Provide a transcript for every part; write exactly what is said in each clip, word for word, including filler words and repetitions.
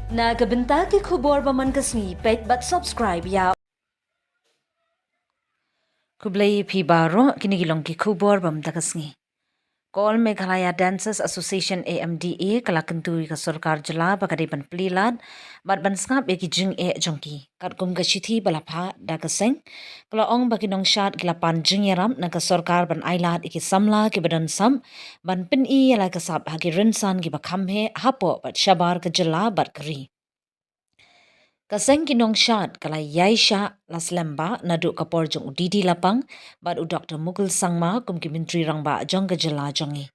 Na ka bynta ki khubor ba man ka sngi, peit bad subscribe ïa. Khublei phi baroh, kine ki long ki khubor ba mynta ka sngi. Ka All Meghalaya Dancers Association, A M D A, ka la kyntu ïa ka sorkar jylla ba ka dei ban plie lad bad ban sngap ïa ki jingeh jong ki. Katkum ka shithi ba la phah da ka seng, ka la ong ba ki nongshad ki la pan jingïarap na ka sorkar ban ai lad ïa ki samla kiba don sap ban pyni ïa la ka sap ha ki rynsan kiba kham heh hapoh bad shabar ka jylla bad ka ri. Ka seng ki nongshad ka la ïai shah la slem bha naduh ka por jong u D D Lapang bad u Doctor Mukul Sangma kum ki Myntri Rangbah jong ka jylla jong ngi.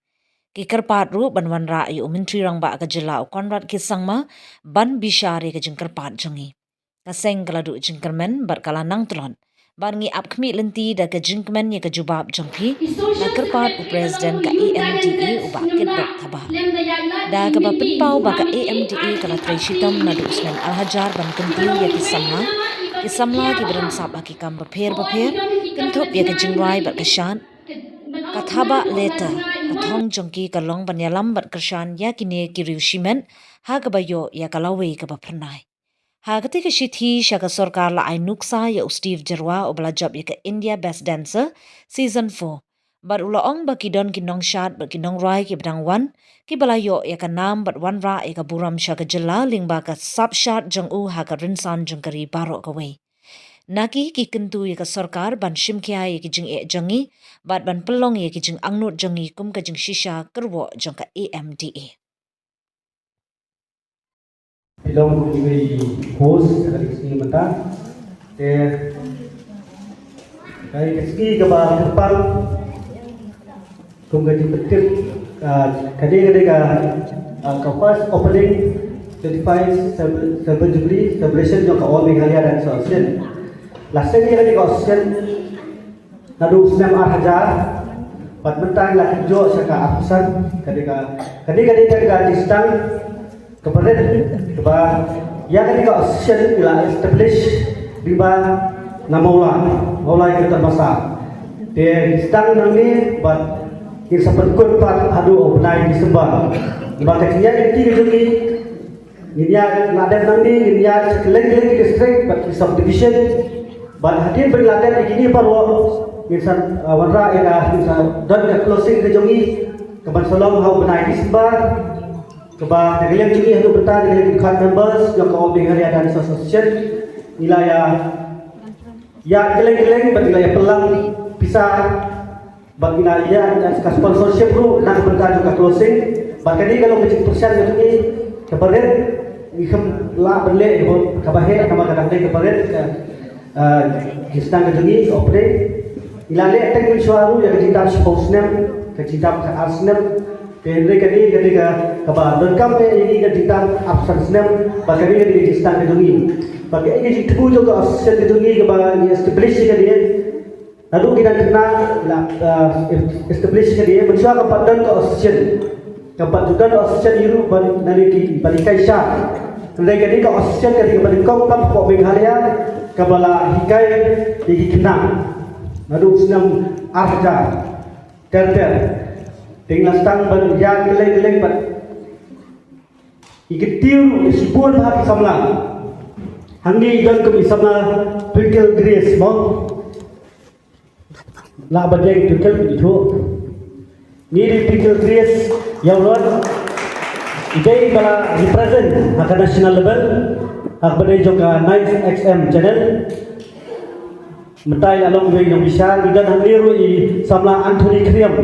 Ki kyrpad ruh ban wanrah ïa u Myntri Rangbah ka jylla u Conrad K Sangma ban bishar ïa ka jingkyrpad jong ngi. Ka seng ka la duh jingkyrmen bad ka la nang tlot bad ngi ap khmih lynti da ka jingkmen ïa ka jubab jong phi, la kyrpad u President ka A M D A u Bah Kitbok Thabah. Da kaba pynpaw ba ka A M D A ka la trei shitom naduh u snem ar hajar ban kyntiew ïa ki samla, ki samla kiba don sap ha ki kam bapher bapher, kynthup ïa ka jingrwai bad ka shad, ka Thabah Letter, ka thong jong ki ka long ban ïalam bad kyrshan ïa kine ki riew shimet ha kaba ïoh ïa ka lawei kaba phyrnai. Ha katei ka shithi sha ka sorkar la ai nuksa ïa u Steve Jyrwa uba la jop ïa ka India Best Dancer Season four. Bad u la ong ba ki don ki nongshad bad ki nongrwai kiba dang wan, kiba la ïoh ïa ka nam bad wanrah ïa ka burom sha ka jylla lyngba ka sap shad jong u ha ka rynsan jong ka ri baroh kawei. Na ki, ki kyntu ïa ka sorkar ban shim khia ïa ki jingeh jong ngi bad ban pynlong ïa ki jingangnud jong ngi kum ka jingshisha kyrwoh jong ka A M D A. Phi long kum i host ha ka sngi mynta. Te ka sngi kaba kyrpang kum ka jingpyntip, ah, ka dei, ka dei ka, ah, ka first opening twenty-five Silver, Silver Jubilee celebration jong ka All Meghalaya Dance Association. La seng ïa ka dei ka association naduh snem ar hajar, bad mynta la kynjoh sha ka ar phew san, ka dei ka, ka dei ka dei ka jingsdang kaba rit, kaba ïa ka dei ka association la establish lyngba na Mawlai, Mawlai ka Tamasa. Te jingsdang nangne bad ngin sa pynkut pat haduh u bnai December. Bad ka jingïaid lynti ka jong ngi, ngin ïaid la dep nangne, ngin ïaid sha kylleng kylleng ki district bad ki subdivision. Bad hadien ba ngin la dep ïa kine baroh, ngin sa, uh, wanrah ïa ka, ngin sa don ka closing ka jong ngi kaban sa long ha u bnai December. Kaba na ka liang jong ngi haduh mynta, na ka liang ki card members jong ka All Meghalaya Dance Association, ngi la ïa, ïa kylleng kylleng bad ngi la ïa pynlang pisa. Bad ngi la ïa ka sponsorship ruh na ka bynta jong ka closing. Bad kane ka long ka jingpyrshang ka jong ngi kaba rit, ngi khlem lah ban leh kaba heh namar ka dang dei kaba rit ka, ah, jingsdang ka jong ngi, ka opening. Ngi la leh teng mynshuwa ruh ïa ka jingdap shiphew snem, ka jingdap khatar snem. Te hynrei kane ka dei ka, kaba donkam ïa ngi ka jingdap arphew san snem, bad kane ka dei ka jingsdang ka jong ngi. Bad ka dei ka jingthmu jong ka association ka jong ngi kaba ngi establish kane. Naduh ki dang khynnah la, ah, establish ka dei, mynshuwa kam pat don ka association. Kam pat don ka association ïa ruh ban, nangne ki, ban hikai shad. Hynrei ka dei ka association ka dei kaba nyngkong tam hapoh Meghalaya kaba la hikai ïa ki khynnah. Naduh u snem ar hajar ter ter. Te ngi la sdang ban ïa kylleng kylleng bad i kyntiew shibun bha ki samla. Hangne i don kum i samla Twinkle Grace mo. Lah ban ïeng Twinkle, ithuh. Ngi dei Twinkle Grace Ïawlon. I dei ba la represent ha ka national level ha kaba dei jong ka Nice X M channel. Mynta i la long iwei i nongbishar. Ngi don hangne ruh i samla Anthony Khyriem.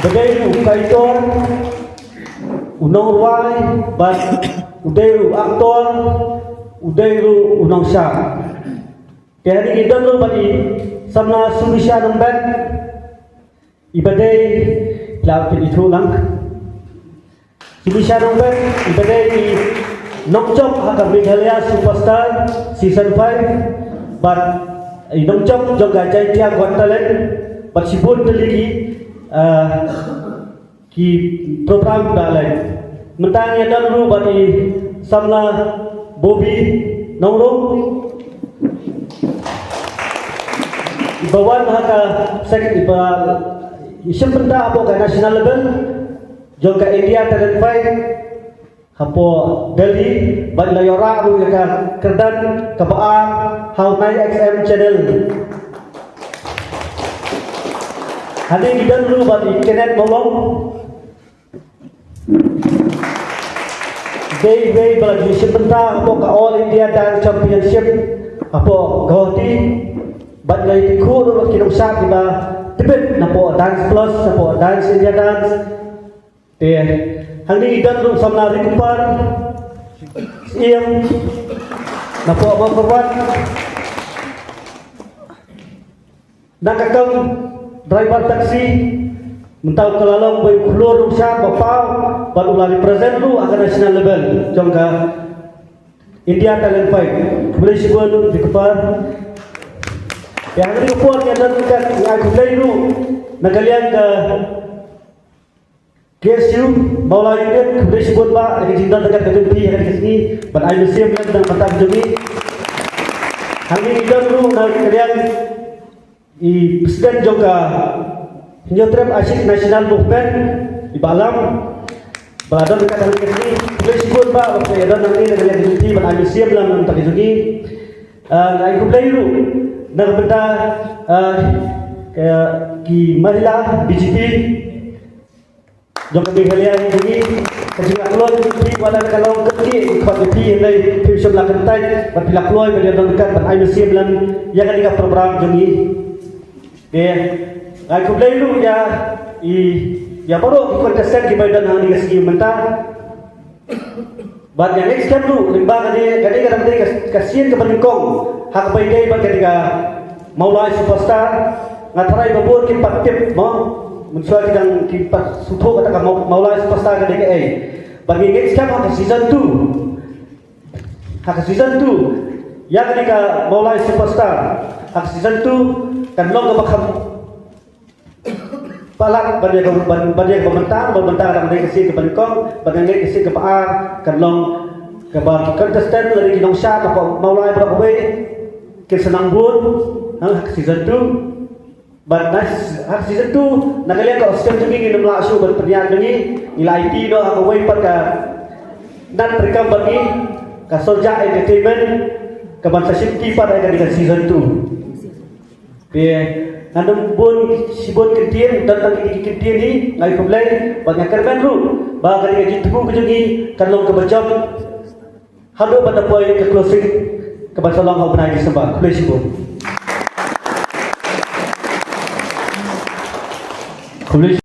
Ba dei ruh u kaitor, u nongrwai, bad u dei ruh u actor, u dei ruh u nongshad. Te hangne ngi don ruh bad i samla Sumisha Nongbet, iba dei, la pynithuh lang. Sumisha Nongbet, iba dei i nongjop ha ka Meghalaya Superstar Season five, bad i nongjop jong ka Jaintia Got Talent, bad shibun tylli ki, ah, ki program ba la leh. Mynta ngi don ruh bad i samla Bobby Nongrum, iba wan ha ka sek, iba i shim bynta hapoh ka national level jong ka India Talent Fight. hapoh Delhi, bad la ïoh rah ruh ïa ka kyrdan kaba ar ha u Nine X M channel. Hangne ngi don ruh bad i Kenneth Mawlong. Dei iwei ba la ju shim bynta hapoh ka All India Dance Championship hapoh Guwahati. Bad la ïatyngkhuh ruh bad ki nongshad kiba tbit napoh Dance Plus, napoh Dance India Dance. Te hangne ngi don ruh u samla Rikupar Syiem napoh Mawkyrwat. Na ka kam driver taxi, mynta u ka la long uwei u khlur nongshad ba paw, bad u la represent ruh ha ka national level jong ka India Talent Fight. Khublei shibun Rikupar. Ïa hangne ka por ïa don ka, ïa khublei ruh na ka liang ka K S U Mawlai Union, khublei shibun bah ïa ka jingdon ryngkat ka jong phi ha kane ka sngi ban ai mynsiem lem na ka bynta ka jong ngi. Hangne ngi don ruh na ka liang i president jong ka Hynñiewtrep Ashik National Movement, i Bah Lam, ba la don ryngkat ha kane ka sngi. Khublei shibun bah ba phi ïa don hangne na ka liang ka jong phi ban ai mynsiem lem na ka bynta ka jong ngi. Ah, ai khublei ruh na ka bynta, ah, ka, ki mahila B J P jong ka Meghalaya jong ngi, ka jingïakhun jong phi, wat la ka long kyrkieh, ki khot jong phi, hynrei phi shym la kyntait bad phi la kloi ban ïadon ryngkat ban ai mynsiem lem ïa kane ka program jong ngi. Te ai khublei ruh ïa i, ïa baroh ki contestant kiba don hangne ka sngi mynta. Bad ïa next time ruh, lyngba kane, kane ka dang dei ka, ka sien kaba nyngkong ha kaba ïadei bad kane ka Mawlai Superstar. Nga tharai ba bun kim pat tip mo, mynshuwa ki dang kim pat sngewthuh kata ka Maw-, Mawlai Superstar ka dei kaei. Bad ngi next time ha ka season two, ha ka season two ïa kane ka Mawlai Superstar, ha ka season two kan long kaba kham palat ban ïa ka, ban, ban ïa kaba mynta, ban mynta ka dang dei ka sien kaba nyngkong, ban dang dei ka sien kaba ar, kan long kaba ki contestant lane ki nongshad hapoh Mawlai baroh kawei kin sa nang bun ha ka season two. Bad na ha ka season two, na ka liang ka Austen jong ngi ngim lah shuh ban pynïaid jong ngi, ngi la aiti noh ha kawei pat ka nat treikam bad ngi, ka Sohra Entertainment, kaban sa shim kti pat ha kane ka season two. Te ngan ym bun shibun kyntien, don tang kine ki kyntien hi, nga ai khublei bad nga kyrmen ruh ba kane ka jingthmu ka jong ngi kan long kaba jop haduh ban da poi ka closing kaban sa long ha u bnai December. Khublei shibun. Khublei